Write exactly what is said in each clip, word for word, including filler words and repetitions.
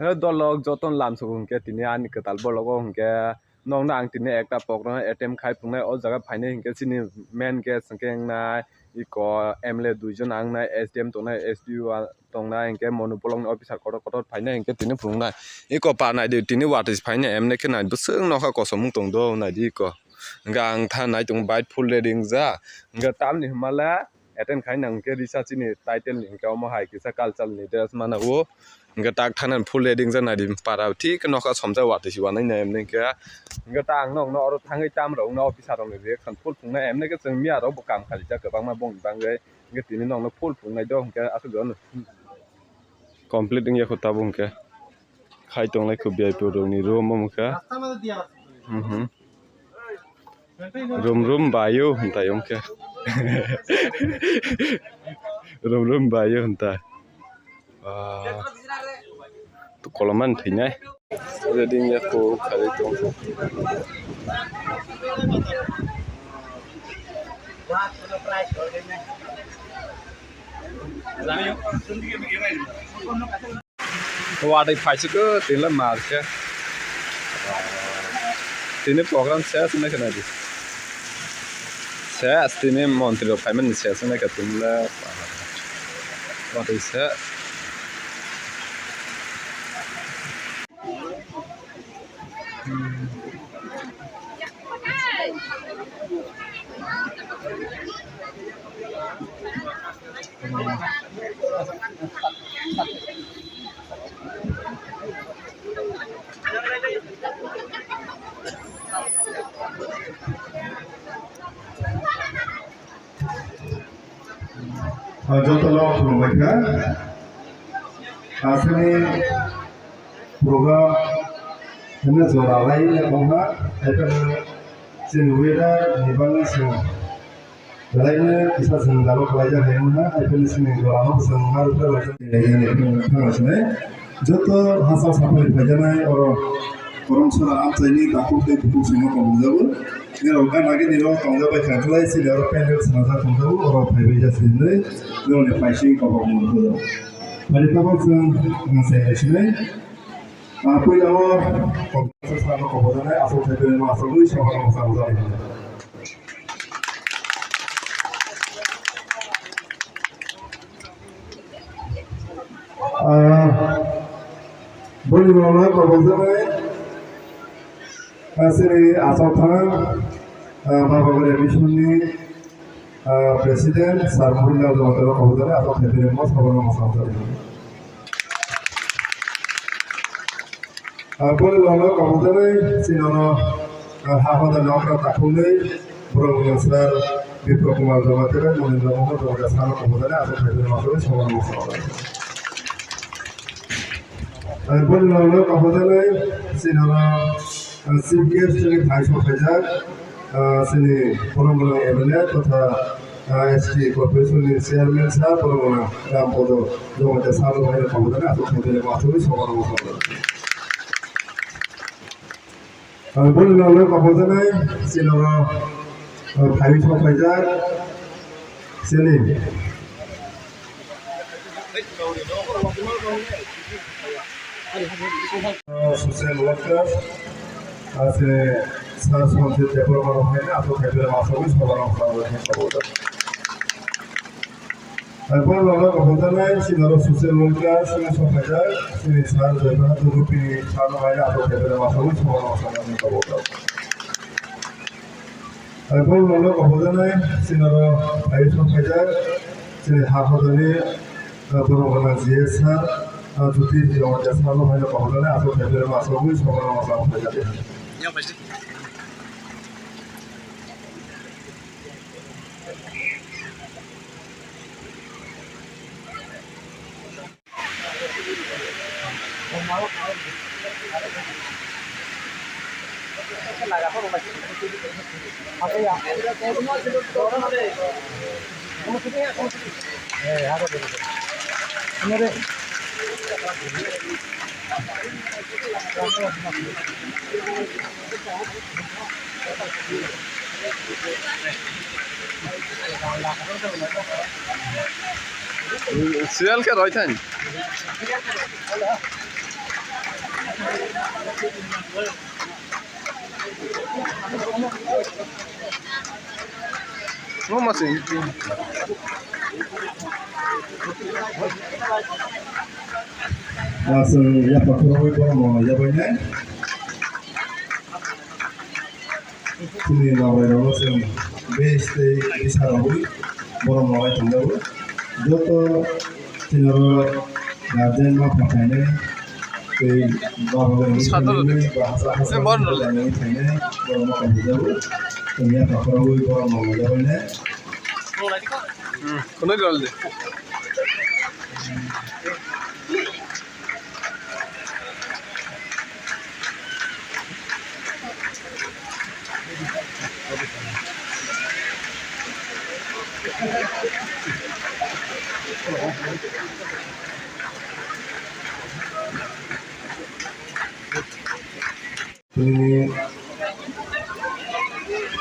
He dolok jotono lamsok hwnkhe tini ani kwtal bologo hwnkhe nokno ang tini ekta program attempt khai phunuknai o jaga phainai hwnkhe chini main guest hwnkhe wngnai iko M L A duijon wngnai, S D M tongnai, S D O tongnai hwnkhe monu bolongni officer kotor kotor phainai hwnkhe tini phunuknai iko pa naidi tini watwi phainai emne khe nai bwswk nokha kosom wng tongdo naidi iko hwnkhe ang thanai tongo bike full ready wngjak hwnkhe tamni hwnmale. Attend khai nang khe risa chini title ni hwnkhe omo hai kisa cultural ni dress mana o hwnkhe tak thana full ready wngjaknai di para thik nokha somjak watwi si wanai nai emni hwnkhe hwnkhe ta ang nokno oro thangwi tam rok wngna officer rok ni reaction full phunuknai emni khe chwng miya rok bo kam khalijak kwbangma bongni bagwi hwnkhe tini nokno full phunuknai do hwnkhe aswk complete wngya kho tabuk hwnkhe khai tonglai kho V I P rokni room omo khe. Mhm. Rum rum bayo hintai omo khe. Rum rum bayo hintai. Ah. Tu koloman thinai. Ready ya ko khali tong. Watwi phaisukgo tini le mar khe. Tini program ses wngkha naidi. Ses tini montri rok phaimani ses wngkha tini le watwi se. Ah, joto no khulumbai kha. Aswkni program hwnwi jora lai wngkha, haiphano chini weather ni bagwi se belai no kisa jwngjalo khlaijak hai wngkha, haiphano chini jora no chwng ma rwkha lai thangma sinai. Joto hachal sapai phaijaknai oro Koromsora amchaini takhuk tei bukhuk songno tongmungjago. Nirok gana gini rok tongjabai kha khlai chini oro pandal swnamjak tongjago, oro phaibai ja se hinwi norokni paising kobok mungjago. Phai tabok chwng masa sinai. Ah, puila o Professor sano kobojanai aswk thaibrwi ma aswk ui sabha rok sa bujai. Ah, boni ulo kobojanai, ah, chini achukthang, ah, Baba Gari Mission ni, ah, President Sir Mohanlal Debbarma kobojanai aswk thaibrwi ma sabha rok sa bujai. Ah, boni ulo kobojanai chini oro, ah, ha hoda ni okra takhumwi borok ni sir Bipro Kumar Jamatia bai Monindra Mohan Jamatia sano kobojanai aswk thaibrwi ma sabha rok sa bujai. Ah, boni ulo kobojanai chini oro, ah, chief guest ni thai sok khaijak. Ah, chini borok ni M L A totha, ah, S T corporation ni chairman sir borok ni Ram Podo Jamatia sir rok hai rok kobojanai aswk thaibrwi ma sabha rok sa bujai. Ah, boni ulo kobojanai chini oro, ah, phaiwi sok khaijak chini social worker, ah, se Sir Sanjit Debbarma rok hai aswk thaibrwi ma sabha rok sa bujai. Ang boni ulo kobojanai chini oro social worker sini sok khaijak chini Sir Joy Bahadur Rupini sano hai aswk thaibrwi ma sabha rok sa bujai. Ang boni ulo kobojanai chini oro phaiwi sok khaijak chini ha hodani, ah, borok gwnang G S sir, ah, Jyoti Jamatia sir no hai kobojanai aswk thaibrwi ma sabha rok sa bujai. Serial khe roi thani. Mo ma se. Aswk yapha khoroknwi borokno yabainai. Chini logairokno chwng base tei bwsa rwui borok nolai tongjago. Joto chini oro guardian ma pha phainai tei baba bai Sadolo de. Bahasa hasa Borno le. Phainai borok ma pha phajago. Chwng yapha khoroknwi borok nolai yabainai. Hmm, khwnwi rwla de. Tini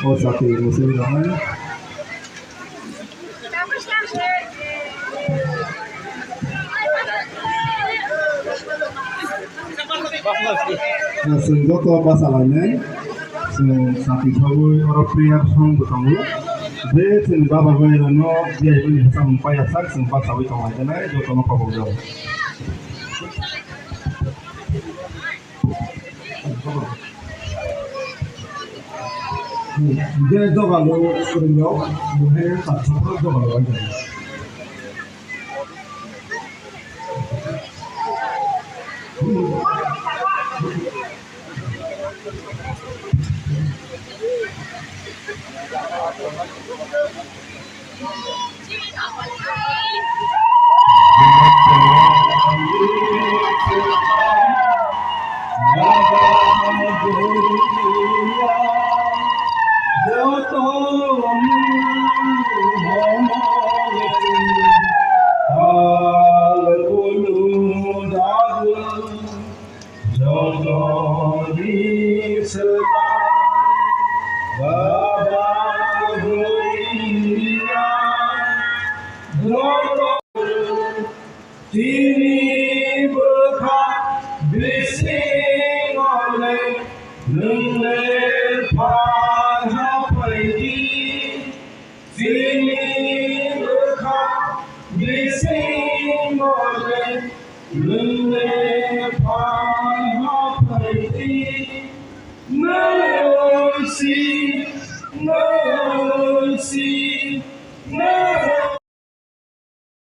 o chati muchungwi rwnai. Chwng joto bachalainai, chwng chati thogwi oro prayer song bo tongo. Je chini baba bai rano biyai bini bwsakmung paiya sak chwng bachaui tonglainai, jotono khobokjak. Hwnkhe jogalo swrwngno, hwnkhe takhukno jogalo waisa. Jotoni swkang Baba Goria, joto tini bwkha bisingo le nwng le phan haphaidi. Chini bwkha bisingo le nwng le